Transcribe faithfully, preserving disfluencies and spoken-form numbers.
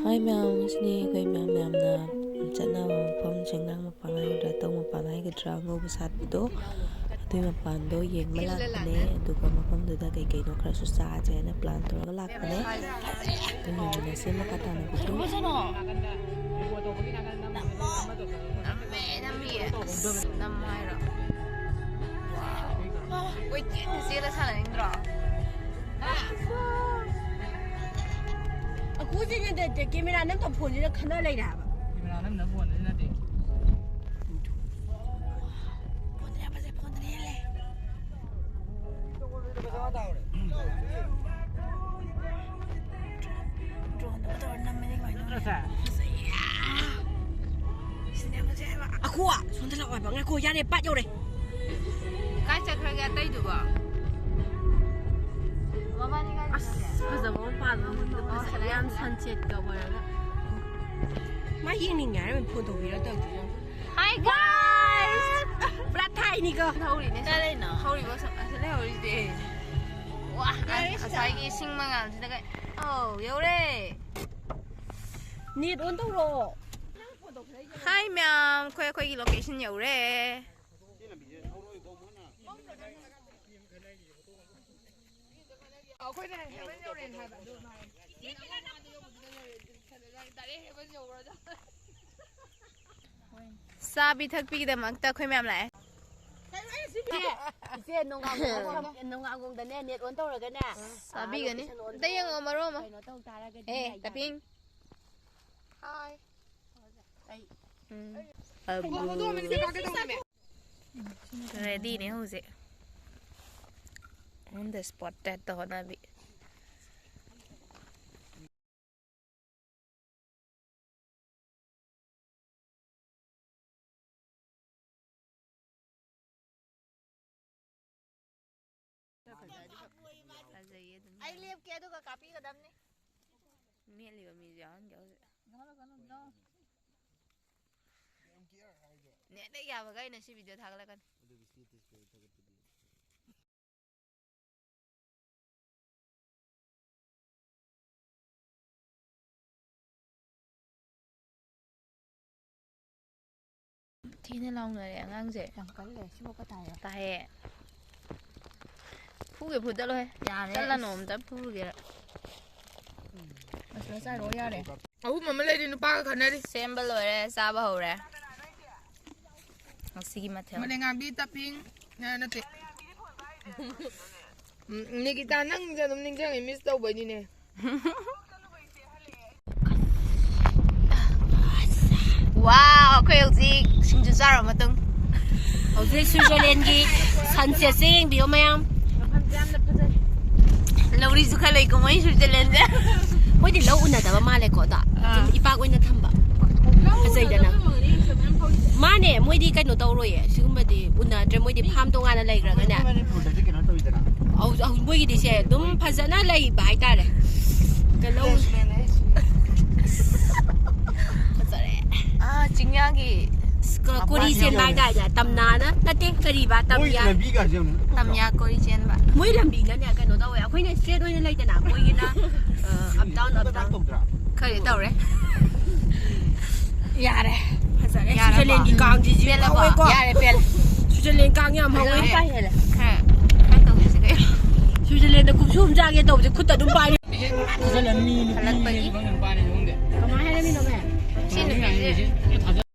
ꯍꯥꯏ ꯃꯌꯥꯝ, ꯉꯁꯤꯗꯤ ꯑꯩꯈꯣꯏ ꯃꯌꯥꯝ ꯃꯌꯥꯝꯅ ꯆꯠꯅꯕ ꯃꯐꯝ, ꯆꯦꯡꯅꯥꯡ ꯃꯄꯥꯟ ꯍꯥꯏꯒꯗ꯭ꯔꯥ, ꯇꯧ ꯃꯄꯥꯟ ꯍꯥꯏꯒꯗ꯭ꯔꯥ, ꯑꯉꯧꯕ ꯁꯥꯠꯄꯗꯣ, ꯑꯗꯨꯏ ꯃꯄꯥꯟꯗꯣ ꯌꯦꯡꯕ ꯂꯥꯛꯄꯅꯦ꯫ ꯑꯗꯨꯒ ꯃꯐꯝꯗꯨꯗ ꯀꯩ ꯀꯩꯅꯣ ꯈꯔꯁꯨ ꯆꯥꯁꯦ ꯍꯥꯏꯅ ꯄ꯭ꯂꯥꯟ ꯇꯧꯔꯒ ꯂꯥꯛꯄꯅꯦ꯫ ꯑꯗꯨ ꯌꯦꯡꯃꯤꯟꯅꯁꯦ ꯃꯈꯥ ꯇꯥꯅ ꯚꯤꯗꯤꯑꯣ꯫ ꯅꯝꯃꯦ, ꯅꯝꯃꯤ꯫ ꯑꯁ, ꯅꯝꯃꯣ ꯍꯥꯏꯔꯣ? ꯀꯣꯏꯆꯦꯟ ꯆꯦꯜꯂ ꯁꯥꯟꯅꯅꯤꯡꯗ꯭ꯔꯣ? ꯑꯩꯈꯣꯏꯁꯦ ꯅꯠꯇꯦ, ꯀꯦꯃꯦꯔꯥ ꯅꯝꯗꯕ ꯐꯣꯟꯁꯤꯅ ꯈꯟꯅ ꯂꯩꯔꯦ ꯍꯥꯏꯕ꯫ ꯀꯦꯃꯦꯔꯥ ꯅꯝꯗꯕ ꯐꯣꯟꯁꯤꯅ ꯅꯠꯇꯦ꯫ ꯐꯣꯟꯗꯅ ꯌꯥꯝ ꯐꯖꯩ, ꯐꯣꯟꯗꯅ ꯍꯦꯜꯂꯦ꯫ ꯗ꯭ꯔꯣꯟꯗꯒ ꯇꯧꯔ ꯅꯝꯃꯗꯤ ꯀꯃꯥꯏꯅ ꯇꯧꯅꯤ? ꯐꯖꯩꯌꯦ꯫ ꯁꯤꯅꯦ ꯐꯖꯩ ꯍꯥꯏꯕ꯫ ꯑꯈꯨ, ꯁꯣꯝꯗ ꯂꯥꯛꯑꯣ ꯍꯥꯏꯕ꯫ ꯉꯥꯏꯈꯣ, ꯌꯥꯔꯦ, ꯄꯥꯠ ꯌꯧꯔꯦ꯫ ꯀꯥꯏ ꯆꯠꯈ꯭ꯔꯒꯦ ꯑꯇꯩꯗꯨꯕꯣ? ꯃꯕꯥꯅꯤ ꯀꯥꯏ ꯑꯁ, ꯆꯠꯈ꯭ꯔꯒꯦ? ꯐꯖꯕ ꯑꯃ ꯄꯥꯜꯂꯦ ꯍꯧꯖꯤꯛꯇꯣ꯫ ꯑꯣ, ꯐꯖꯩ ꯁꯅꯥ ꯌꯥꯝ ꯌꯥꯝ ꯁꯟꯁꯦꯠꯀ ꯑꯣꯏꯔꯒ꯫ ꯃꯥ ꯌꯦꯡꯅꯤꯡꯉꯦ ꯍꯥꯏꯔꯝꯃꯤ, ꯐꯣꯟ ꯇꯧꯕꯤꯔ ꯇꯧꯗ꯭ꯔꯤꯁꯦ꯫ Hi guys! ꯄꯨꯔꯥ ꯊꯥꯏꯅꯤꯀꯣ꯫ ꯍꯧꯔꯤꯅꯦ꯫ ꯀꯥꯏ ꯂꯩꯅꯣ? ꯍꯧꯔꯤꯕ ꯁ-, ꯑꯁꯤ ꯂꯩꯍꯧꯔꯤꯁꯦ꯫ ꯋꯥ, guys, ꯉꯁꯥꯏꯒꯤ ꯏꯁꯤꯡ ꯃꯉꯥꯜꯁꯤꯗ ꯀꯩ-, ꯑꯧ, ꯌꯧꯔꯦ꯫ Net on ꯇꯧꯔꯣ꯫ Hi ꯃꯌꯥꯝ, ꯑꯩꯈꯣꯏ ꯑꯩꯈꯣꯏꯒꯤ location ꯌꯧꯔꯦ꯫ ꯑꯩꯈꯣꯏꯅ ꯍꯦꯃꯟ ꯌꯧꯔꯦꯅ ꯍꯥꯏꯕ, ꯑꯗꯨ ꯃꯥꯅ ꯗꯥꯏꯔꯦꯛ ꯍꯦꯃꯟ ꯌꯧꯔꯗ꯫ ꯆꯥꯕꯤ ꯊꯛꯄꯤꯒꯤꯗꯃꯛꯇ ꯑꯩꯈꯣꯏ ꯃꯌꯥꯝ ꯂꯥꯛꯑꯦ꯫ ꯏꯆꯦ, ꯏꯆꯦ, ꯅꯣꯡꯉꯥꯜ-, ꯅꯣꯡꯉꯥꯜꯒꯣꯡꯗꯅꯦ, net on ꯇꯧꯔꯒꯅꯦ꯫ ꯆꯥꯕꯤꯒꯅꯤ꯫ Location on ꯑꯝꯇ ꯌꯦꯡꯉꯣ, ꯃꯔꯣꯟ ꯑꯃ꯫ ꯀꯩꯅꯣ ꯇꯧ ꯇꯥꯔꯒꯗꯤ ꯑꯦ, ꯌꯥꯏ, ꯌꯥꯏ꯫ ꯇꯥꯄꯤꯡ꯫ Hi꯫ ꯎꯝ꯫ ꯑꯩ ꯑꯕꯨ꯫ ꯍꯧꯗꯣꯛꯑꯝꯃꯗꯤ ꯀꯩꯗꯧꯗꯣꯏꯅꯣ? Readyꯅꯦ ꯍꯧꯖꯤꯛ꯫ On the spot ꯇ ꯍꯣꯠꯅꯕꯤ꯫ ꯐꯖꯩꯌꯦ ꯑꯗꯨꯝ꯫ ꯑꯩ ꯂꯦꯞꯀꯦ ꯑꯗꯨꯒ ꯀꯥꯞꯄꯤꯒꯗꯕꯅꯤ꯫ ꯃꯦꯠꯂꯤꯕ ꯃꯤꯁꯨ ꯌꯥꯎꯍꯟꯒꯦ ꯍꯧꯖꯤꯛ꯫ ꯌꯥꯎꯍꯜꯂꯛꯀꯅꯨ, ꯌꯥꯎ꯫ Net ꯍꯦꯛ ꯌꯥꯕꯒ ꯑꯩꯅ ꯁꯤ video ꯊꯥꯒꯠꯂꯛꯀꯅꯤ꯫ ꯑꯗꯨꯒꯤ status ꯀꯩ ꯊꯥꯒꯠꯄꯗꯤ? ꯍꯦꯟꯅ ꯂꯥꯎꯅꯔꯦ ꯑꯉꯥꯡꯁꯦ꯫ ꯌꯥꯝ ꯀꯜꯂꯦ꯫ ꯁꯤꯐꯥꯎ ꯀ ꯇꯥꯏꯔꯣ? ꯇꯥꯏꯌꯦ꯫ ꯐꯨꯒꯦ ꯐꯨꯗꯠꯂꯣꯍꯦ꯫ ꯌꯥꯔꯦ꯫ ꯆꯠꯂꯅꯣ ꯑꯁ꯫ ꯑꯝꯇ ꯐꯨꯔꯨꯒꯦꯔ꯫ ꯑꯁ, ꯃꯆꯥꯔꯣ ꯌꯥꯔꯦ꯫ ꯑꯍꯨꯝ ꯑꯃ ꯂꯩꯔꯤ, ꯅꯨꯄꯥꯒ ꯈꯠꯅꯔꯤ꯫ ꯁꯦꯝꯕ ꯂꯣꯏꯔꯦ, ꯆꯥꯕ ꯍꯧꯔꯦ꯫ ꯉꯁꯤꯒꯤ ꯃꯊꯦꯜ꯫ ꯃꯅꯦ ꯉꯥꯝꯕꯤ ꯇꯞꯄꯤꯡ꯫ ꯑ, ꯅꯠꯇꯦ꯫ ꯎꯝ, ꯅꯤꯀꯤꯇꯥ, ꯅꯪꯁꯦ ꯑꯗꯨꯝ ꯅꯤꯡꯁꯤꯡꯉꯦ, miss ꯇꯧꯕꯩꯅꯤꯅꯦ꯫ ꯋꯥꯎ, ꯑꯩꯈꯣꯏ ꯍꯧꯖꯤꯛ ꯁꯤꯡꯖꯨ ꯆꯥꯔꯕ ꯃꯇꯨꯡ꯫ ꯍꯧꯖꯤꯛ ꯁ꯭ꯋꯤꯖꯔꯂꯦꯟꯒꯤ sunsets ꯁꯦ ꯌꯦꯡꯕꯤꯌꯣ ꯃꯌꯥꯝ꯫ ꯃꯐꯝꯁꯦ ꯌꯥꯝꯅ ꯐꯖꯩ꯫ ꯂꯧꯔꯤꯁꯨ ꯈꯔ ꯂꯩꯀꯣ ꯃꯣꯏ ꯁ꯭ꯋꯤꯖꯔꯂꯦꯟꯁꯦ꯫ ꯃꯣꯏꯗꯤ ꯂꯧ ꯎꯅꯗꯕ ꯃꯥꯜꯂꯦꯀꯣ, ꯑꯗꯣ ꯑꯥ꯫ ꯑꯗꯨꯝ ꯏꯄꯥꯛ ꯑꯣꯏꯅ ꯊꯝꯕ꯫ ꯐꯖꯩꯗꯅ꯫ ꯃꯥꯅꯦ, ꯃꯣꯏꯗꯤ ꯀꯩꯅꯣ ꯇꯧꯔꯣꯏꯌꯦ, ꯁꯤꯒꯨꯝꯕꯗꯤ ꯎꯅꯗ꯭ꯔꯦ, ꯃꯣꯏꯗꯤ farm ꯇꯣꯉꯥꯟꯅ ꯂꯩꯈ꯭ꯔꯒꯅꯦ꯫ ꯃꯅꯤꯄꯨꯔꯗꯗꯤ ꯀꯩꯅꯣ ꯇꯧꯋꯤꯗꯅ꯫ ꯑꯧ, ꯑꯧ, ꯃꯣꯏꯒꯤꯗꯤ ꯁꯦ ꯑꯗꯨꯝ ꯐꯖꯅ ꯂꯩꯕ ꯍꯥꯏꯇꯥꯔꯦ꯫ ꯀꯩꯅꯣ ꯐꯖꯔꯦ꯫ ꯑꯥ, ꯆꯤꯡꯌꯥꯒꯤ ꯀ-, ꯀꯣꯔꯤ ꯃꯄꯥꯟ ꯆꯦꯟꯕ ꯌꯧꯔꯦ꯫ ꯍꯥꯏꯇꯥꯔꯦ, ꯇꯝꯅꯥꯅ ꯅꯠꯇꯦ, ꯀꯔꯤꯕ, ꯃꯣꯏꯒꯤ ꯇꯝꯌꯥ꯫ ꯂꯝꯕꯤꯒꯁꯦ ꯌꯦꯡꯉꯨꯅꯦ꯫ ꯇꯝꯌꯥ ꯀꯣꯔꯤ ꯆꯦꯟꯕ꯫ ꯃꯣꯏ ꯂꯝꯕꯤꯅꯅꯦ ꯀꯩꯅꯣ ꯇꯧꯋꯦ, ꯑꯩꯈꯣꯏꯅ straight ꯑꯣꯏꯅ ꯂꯩꯗꯅ, ꯃꯣꯏꯒꯤꯅ, ꯑ, up down, up down꯫ ꯇꯧꯗ꯭ꯔꯥ? ꯈꯔꯗꯤ ꯇꯧꯔꯦ꯫ ꯌꯥꯔꯦ꯫ ꯐꯖꯔꯦ꯫ ꯌꯥꯔꯕꯣ? ꯁ꯭ꯋꯤꯖꯔꯂꯦꯟꯒꯤ ꯀꯥꯡꯁꯤꯁꯨ ꯄꯦꯜꯂꯕꯣ? ꯍꯧꯋꯦꯀꯣ꯫ ꯌꯥꯔꯦ, ꯄꯦꯜꯂꯦ꯫ ꯁ꯭ꯋꯤꯖꯔꯂꯦꯟ ꯀꯥꯡ ꯌꯥꯝ ꯍꯧꯋꯦ꯫ ꯈꯔ, ꯈꯔ ꯇꯧꯈꯤꯁꯦ ꯀꯩꯅꯣ꯫ ꯁ꯭ꯋꯤꯖꯔꯂꯦꯟꯗ ꯀꯨꯞꯁꯨ ꯑꯃ ꯆꯥꯒꯦ ꯇꯧꯕꯁꯦ ꯈꯨꯠꯇ ꯑꯗꯨꯝ ꯄꯥꯏꯔꯤ꯫ ꯍꯜꯂꯛꯄꯒꯤ꯫ ꯀꯃꯥꯏ ꯍꯥꯏꯔꯝꯃꯤꯅꯣ, ꯃꯦꯝ? ꯁꯤ ꯅꯨꯄꯤꯁꯦ꯫